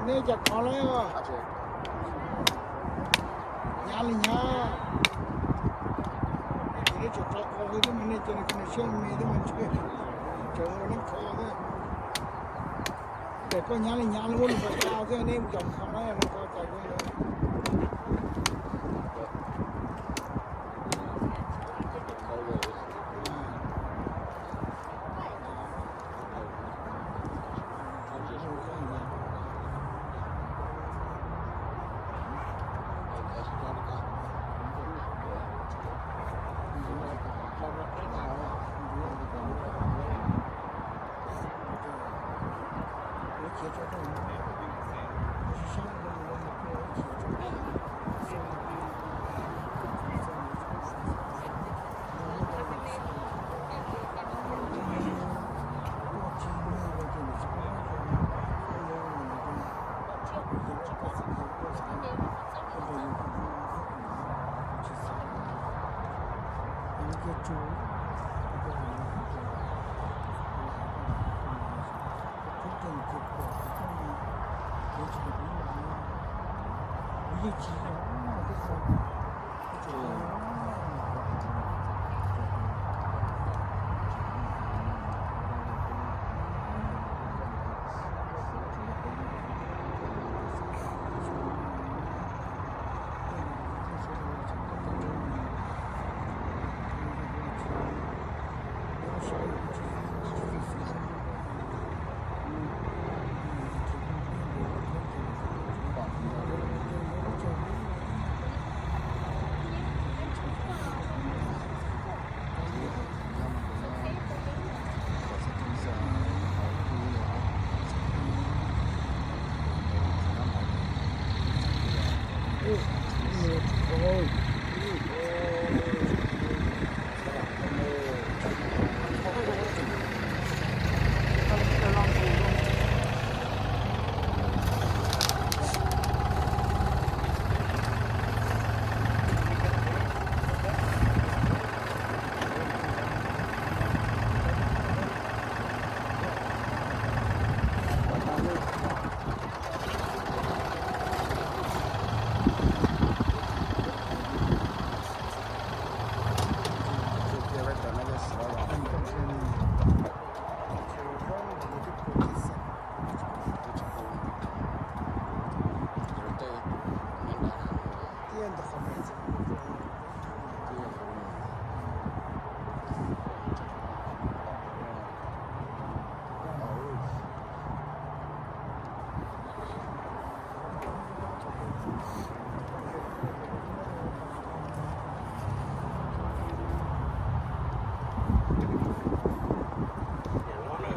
Nej cas qhov lawm? Hnyav li hnyav. Ces nej tseem rov qhov hwj thiab mas nej cov niag siab me thiab mas ntshe tseem ua nej qhov thiab. Ces koj hnyav li hnyav, lub muab lus pas tau thiab nej mus cov qhov lawm no ko cas.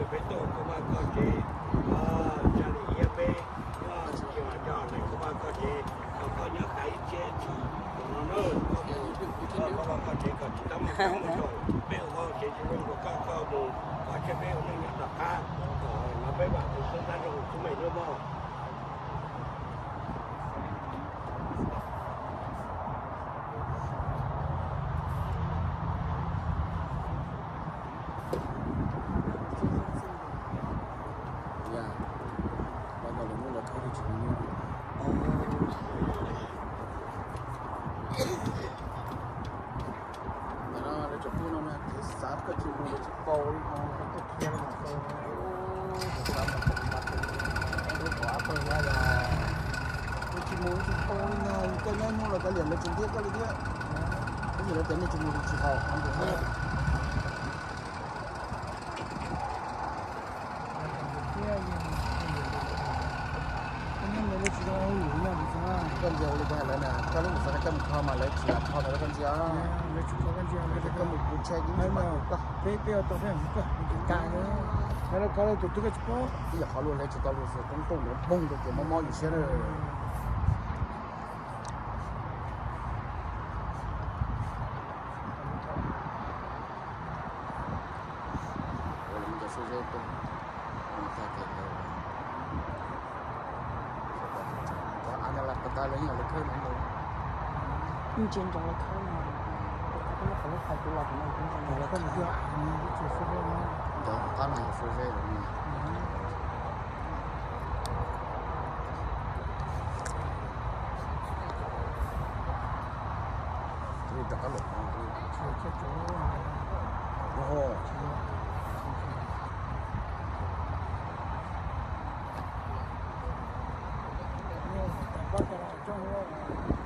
Peb tuaj koj vaj koj tsev, tsa li iab peb, koj tsis cia mas coj neeg koj vaj koj tsev, koj nyob kav ib tsev tsis tus no na, koj mus koj vaj koj tsev kom tsis tau mus peb mus rau peb ua hauj tsev tsis zoo rau koj, koj mus koj tseg peb ua neej nyob tom qab, kom no peb vam tus tub tab zoo tus me lub mog. Ntawm no lawv tseem pub no mas kev xav koj tsis mus lawv tsis paub li no, koj tuaj qhia los mas tau. Lub qhov av pawg no yog lawv tsis mus tsis paub li no, koj nyob hnub los kav liam lawv tsis ntxias koj li thiab. Ib yam lawv tias nej tsis mus tsis haum qhov ntawd thiab. Koj ntxias ua li kuv hais lawv na, koj lub mus xav koj mus kho mas lawv tsis lam kho ntawd rau koj ntxias. Koj mus kuv tseg ib ntsis mas kuv koj. Ib yam qhov luag lawv tsis tau luag xwb, toob toob ntawd poob rau ces mob mob yus siab na. Zeb tuaj, tag ces lawv, cov av no lawv puas tau lawv nyob lawv khawb no. Ntsia ntsoov lawv khawb no, lub qhov lub qhov kuv los kuv no kuv ntsia ntsoov lawv khawb no. Cov qab no yog Fur Zeb lawm. Rov qab los, coj los.